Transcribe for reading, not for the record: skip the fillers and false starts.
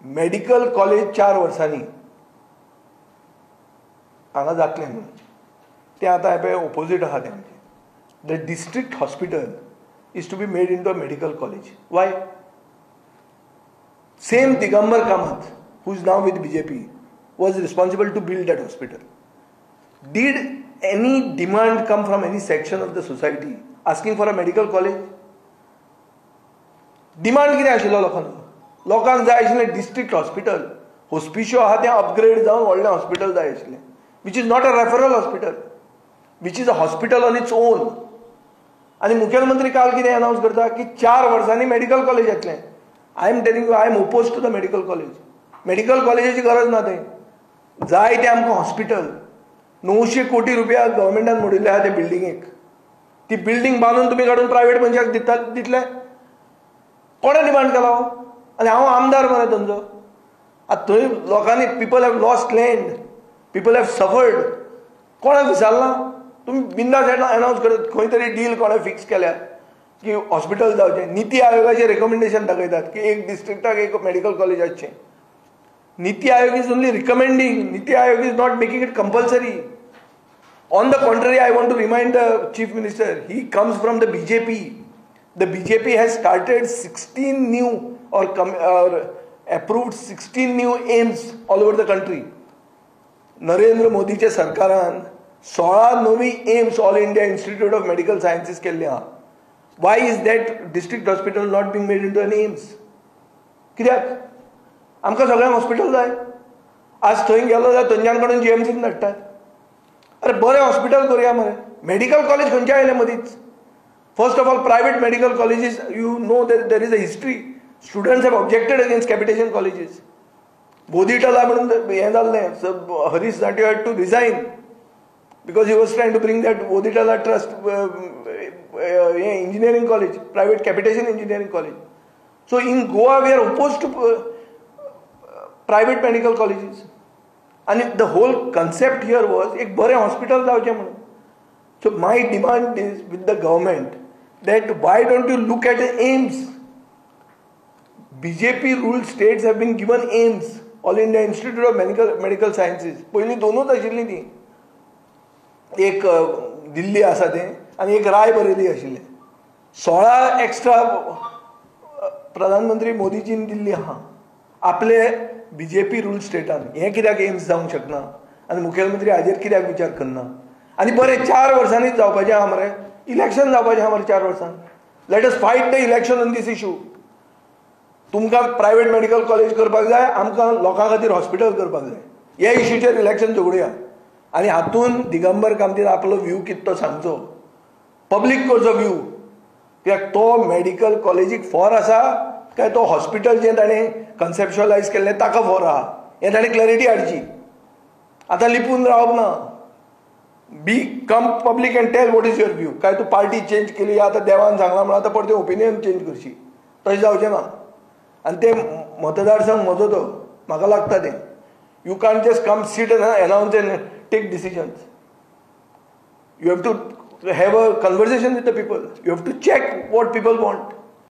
Medical college 4 वर्सांनी हांगा जातलें म्हणून, तें आतां हें ओपोजीट आसा तें आमचें. The district hospital is to be made into a medical college. Why? Same Digambar Kamat, who is now with BJP, was responsible to build that hospital. Did any demand come from any section of the society asking for a medical college? Demand कितें आशिल्लो लोकांक? लोकांक जाय आशिल्लें district hospital, Hospicio आहा तें upgrade जावन व्हडलें हॉस्पिटल जाय आशिल्लें, which is not a referral hospital, which is a hospital on its own. आनी मुखेलमंत्री काल कितें अनावन्स करता की 4 वर्सांनी मेडिकल कॉलेज येतलें. I am telling you, I am oppose to the medical college. Medical कॉलेजाची गरज ना, तें जाय तें आमकां हॉस्पिटल. 900 कोटी रुपया गव्हर्मेंटान मोडिल्ले आहा ते बिल्डिंगेक. ती बिल्डींग बांदून तुमी काडून प्रायवेट मनशाक दितले? कोणें डिमांड केला? आनी हांव आमदार मरे थंयचो. आतां थंय लोकांनी, people have lost land, people have suffered. कोणाक विचारलां? तुमी बिंदास अनावन्स करत खंय तरी डील कोणें फिक्स केल्या की हॉस्पिटल जावचें. निती आयोगाचें रेकमेंडेशन दाखयतात की एक डिस्ट्रिक्टाक एक मेडिकल कॉलेज आसचें. NITI Aayog is only recommending, NITI Aayog is not making it compulsory. On the contrary, I want to remind the Chief Minister, he comes from the BJP. The BJP has started 16 new or approved 16 new AIIMS all over the country. Narendra मोदीच्या सरकारान 16 नवी AIIMS, All India Institute of Medical Sciences केल्ले आहा. Why is that district hospital not being made into an AIIMS? कित्याक? आमकां सगळ्यांक hospital जाय. आज थंय गेलो जाल्यार थंयच्यान काडून जीएमसीन धाडटात. अरे बरें हॉस्पिटल करुया मरे. मेडिकल कॉलेज खंयचें आयलें मदींच? First of all, private medical colleges, you know there is a history. Students have objected against capitation colleges. Bodhitala म्हणून हें जाल्लें, Harish Zantio had to resign because he was trying to bring that Bodhitala trust engineering college, private capitation engineering college. So in Goa we are oppose to private medical colleges. आनी the whole concept here was एक बरें hospital जावचें म्हणून. So my demand is with the government that why don't you look at AIIMS? BJP ruled states have been given AIIMS, All India Institute of Medical Sciences. पयलीं दोनूच आशिल्लीं ती, एक दिल्ली आसा तें आनी एक रायबरेली आशिल्लें. 16 एक्स्ट्रा प्रधानमंत्री मोदीजीन दिल्ली आहा आपले बीजेपी रूल स्टेटान. हें कित्याक एम्स जावंक शकना आनी मुखेलमंत्री हाजेर कित्याक विचार करना? आनी बरें 4 वर्सांनीच जावपाचें आहा मरे, इलेक्शन जावपाचें आहा मरे 4 वर्सां. Let us fight the election on this issue. तुमकां प्रायवेट मेडिकल कॉलेज करपाक जाय, आमकां लोकां खातीर हॉस्पिटल करपाक जाय. ह्या इश्यूचेर इलेक्शन झगडुया. आनी हातून दिगंबर कामतीन आपलो व्यू कितें तो सांगचो, पब्लीक करचो व्यू. कित्याक तो मेडिकल कॉलेजीक फॉर आसा काय तो हॉस्पिटल जें ताणें कन्सेप्च्युअलायज केल्लें ताका फॉर आहा, हें ताणें क्लॅरिटी हाडची. आतां लिपून रावप ना. Be come public and tell what is your view. काय तूं पार्टी चेंज केली आतां देवान सांगलां म्हणून आतां परतें ओपिनियन चेंज करशी, तशें जावचें ना. आनी ते मतदारसंघ म्हजो तो, म्हाका लागता तें. You can't just come sit and announce and take decisions. You have to have a conversation with the people. You have to check what people want.